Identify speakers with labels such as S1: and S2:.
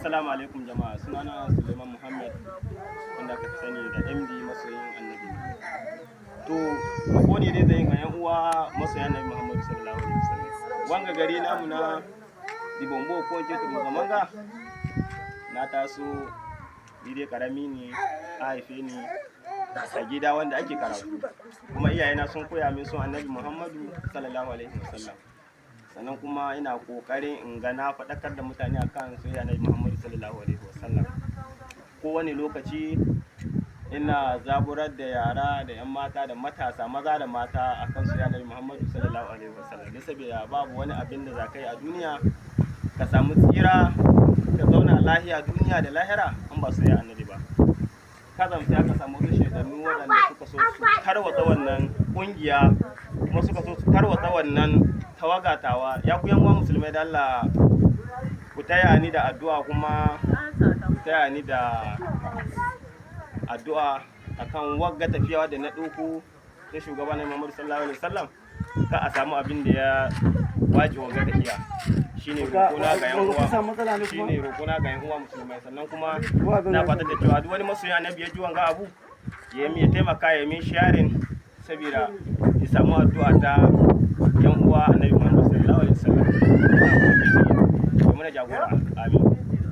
S1: Assalamu alaikum jama'a, sunana Suleiman Muhammad wanda aka fi sani da MD masoyin Annabi. To ko ne dai zai ga yan uwa masoyan Annabi Muhammad sallallahu alaihi wasallam. Wanga gari namu na Dibombo ko ce Manga, na taso ni dai karami ne, a haife ni a gida wanda ake karatu. Kuma iyayena sun koya min son Annabi Muhammadu sallallahu alaihi wasallam. Sannan kuma ina kokarin in ga na faɗakar da mutane akan soyayya Annabi Muhammadu sallallahu alaihi wasallam. Kowane lokaci ina zaburar da yara da 'yan mata da matasa maza da mata akan soyayya Annabi Muhammadu sallallahu alaihi wasallam. Don saboda babu wani abin da za ka yi a duniya ka samu tsira ka zauna lahiya duniya da lahira in ba soyayya Annabi ba. Kazam sai aka samu wasu shaidannu waɗanda suka so su tarwatsa wannan ƙungiya, kuma suka so su tarwatsa wannan tawagatawa. Ya ku yan uwa musulmai, da Allah ku taya ni da addu'a, kuma ku taya ni da addu'a akan wagga tafiya da na ɗauko ta shugaban Muhammadu sallallahu alaihi wasallam, ka a samu abin da ya waje wagga tafiya. Shine roƙona ga yan uwa, shine roƙona ga yan uwa musulmai. Sannan kuma na fata da cewa duk wani masoyi Annabi ya ji wanga abu ya mi ya taimaka ya min sharing saboda ya samu addu'a ta yan uwa Annabi Muhammad sallallahu alaihi wasallam. Ya muna jagora.